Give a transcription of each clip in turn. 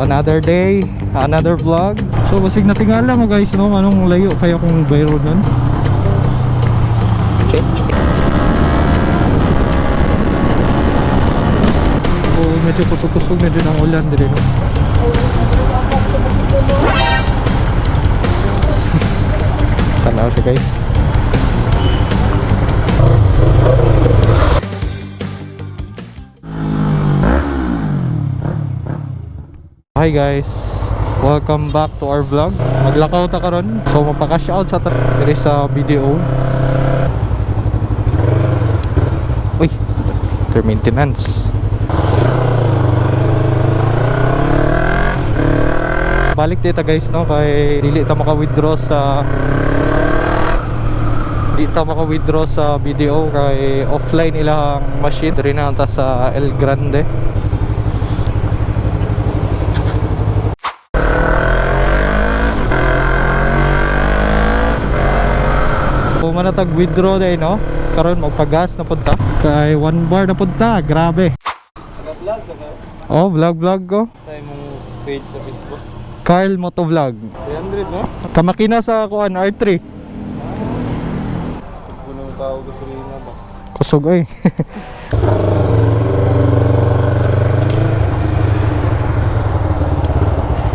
Another day, another vlog. So basig natingala mo guys, no? Anong layo kaya kung viral nun? So medyo kusog-kusog na din ang ulan dire, no? Tanaw siya, guys. Hi guys, welcome back to our vlog. Maglakaw ta karon. So mapaka out sa diri sa video. Uy, after maintenance. Balik dito guys, no, kay dili ta maka-withdraw sa di ta maka-withdraw sa video kay offline ilang machine. Diri na ta sa El Grande. Kung man tag withdraw day, no, karon magpagas na punta kay one bar na punta, grabe. Nag-vlog ka, sir? Oh, vlog vlog ko. Sa imong page sa Facebook? Carl Motovlog. 300, no? Kamakina sa kuan R3. Punong tao gasolina ba? Kusog ay.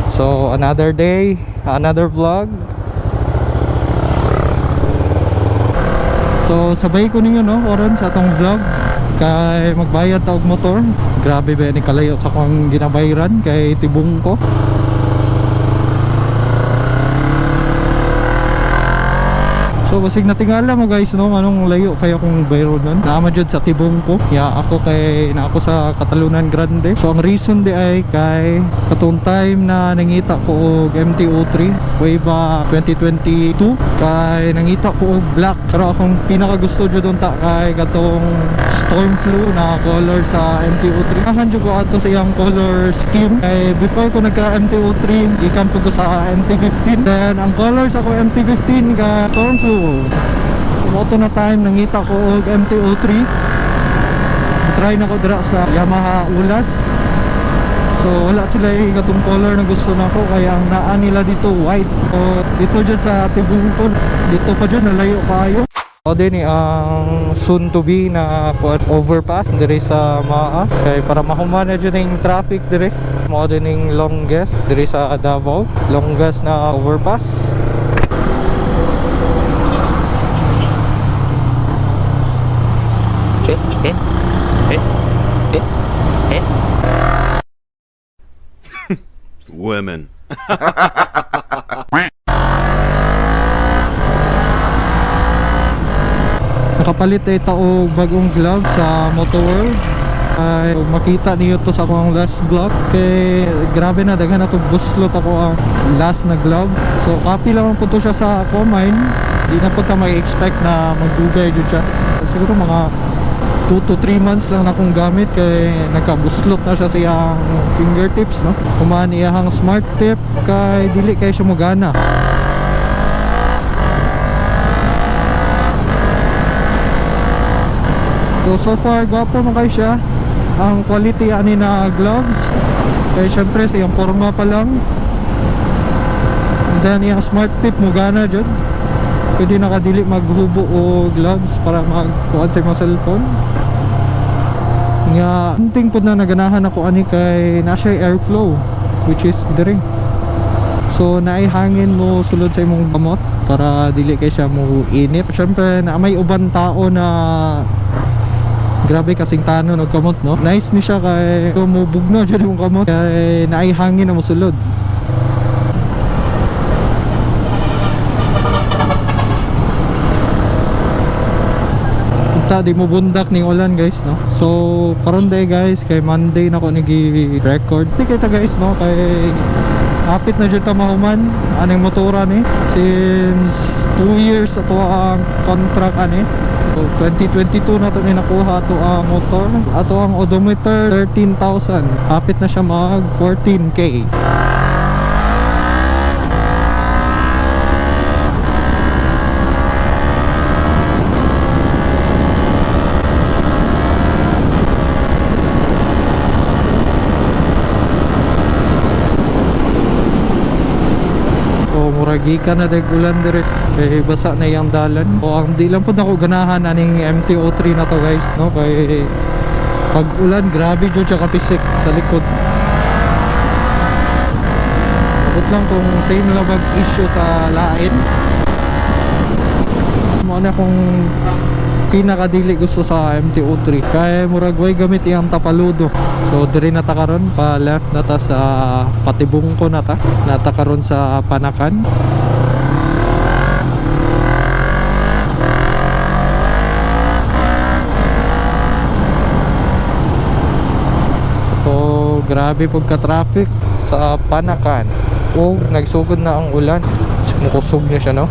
So another day, another vlog. So sabay ko ninyo, no, karon sa atong vlog kay magbayad ta og motor. Grabe ba ni kalayo sa akong ginabayran kay tibong ko. So basig natingala mo guys, no, anong layo kaya kung viral nun. Naama jud sa tibong ko. Ya ako kay na ako sa Catalunan Grande. So ang reason di ay kay katong time na nangita ko og MT-03 way back 2022 kay nangita ko og black, pero akong pinaka gusto jud unta kay katong storm flu na color sa MT-03. Ahan jud ko ato sa iyang color scheme kay before ko nagka MT-03 gikan pud ko sa MT-15, then ang color sa ko MT-15 ka storm flu. So moto na time nangita ko og MT-03, try na ko dira sa Yamaha Ulas. So wala sila yung katong color na gusto nako kaya ang naa nila dito white. So dito dyan sa Tibungkon, dito pa dyan nalayo kaayo. O din ni ang soon to be na kuan overpass dire sa Maa kay para mahuman na dyan yung traffic dire. Mao din yung longest dire sa Davao, longest na overpass. Eh, eh, eh, eh, eh. Women. Nakapalit ay tao bagong glove sa Motoworld. Ay makita niyo to sa akong last vlog kay grabe na daghan na to buslot ako ang last na glove. So copy lang po to siya sa ako mine. Di na po ta may expect na magdugay jud siya. Siguro mga 2 to 3 months lang na akong gamit kay nagkabuslot na siya sa iyang fingertips, no. Human iyang smart tip kay dili kay siya mogana. So, so far, gwapo man kayo siya. Ang quality ani na gloves. Kaya syempre, sa iyang forma pa lang. And then, iyang smart tip mo gana dyan. Pwede nakadili maghubo o gloves para magkuhan sa imong cellphone. Nga, hunting po na naganahan ako ani kay na siya airflow, which is dire. So, naay hangin mo sulod sa imong kamot para dili kay siya mo init. Syempre, na may uban tao na grabe kasing tano og kamot, no. Nice ni siya kay mubugno jud yung kamot kay naay hangin na mosulod. Punta di mo bundak ning ulan guys, no. So karon day guys kay Monday na ko nigi record. Di kita guys, no, kay hapit na jud ta mahuman aning motora ni since 2 years ato ang contract ani. So, 2022 na to ni nakuha ato ang motor. Ato ang odometer 13,000. Hapit na siya mag 14K. Murag gikan na dag ulan dire kay basa na iyang dalan. O ang di lang pud ako ganahan aning MT-03 na to, guys, no, kay pag ulan grabe jud siya kapisik sa likod. Abot lang kung same lang bag issue sa lain. Mo na kung pinakadili gusto sa MT-03 kay murag way gamit iyang tapaludo. So diri na ta karon, pa left na ta sa Patibungko na ta. Nata karon sa Panakan. So grabe pagka traffic sa Panakan. O nagsugod na ang ulan. Mukusog niya siya, no?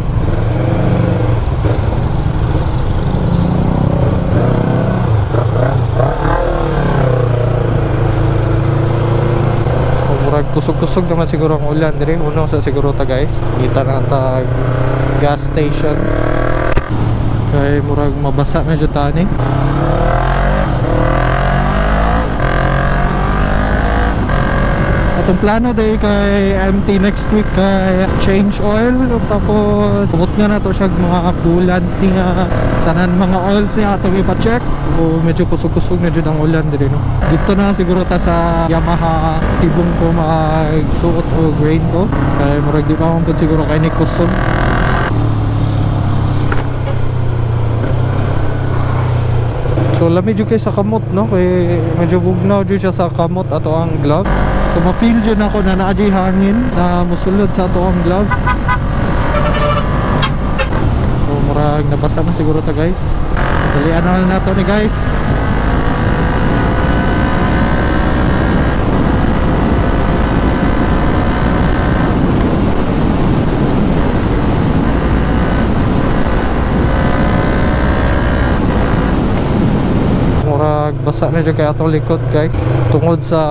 So, murag kusog-kusog naman siguro ang ulan dire. Uno sa siguro ta, guys. Kita na ta gas station. Kay murag mabasa na jud ta ni. Atong plano day kay MT next week kay change oil, tapos subot nga na to siya mga coolant nga tanan, mga oils niya atong ipa-check. O medyo kusog-kusog na jud ang ulan diri, no. Dito na siguro ta sa Yamaha Tibungko magsuot og raincoat kay murag di pa man pud siguro kay ni kusog. So lami jud kay sa kamot, no, kay medyo bugnaw jud siya sa kamot ato ang glove. So ma-feel jud nako na naa jud hangin na mosulod sa ato ang glove. So murag nabasa na siguro ta, guys. Dalian na lang nato ni, guys. Murag basa na jud kay atong likod kay tungod sa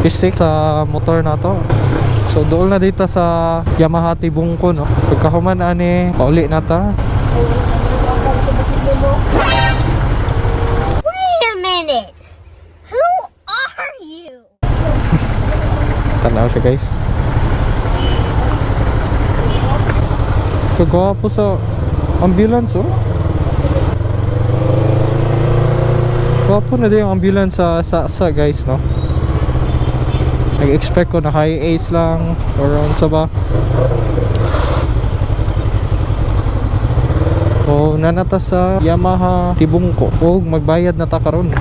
pisik sa motor nato. So dool na dito sa Yamaha Tibungko, no. Pagkahuman ani, pauli na ta. Wait a minute. Who are you? Tanaw siya, guys. Kagwapo sa ambulance, oh. Gwapo na din yung ambulance sa guys, no. Nag-expect ko na high ace lang or unsa ba. O nanata sa Yamaha Tibungko og magbayad na ta karon.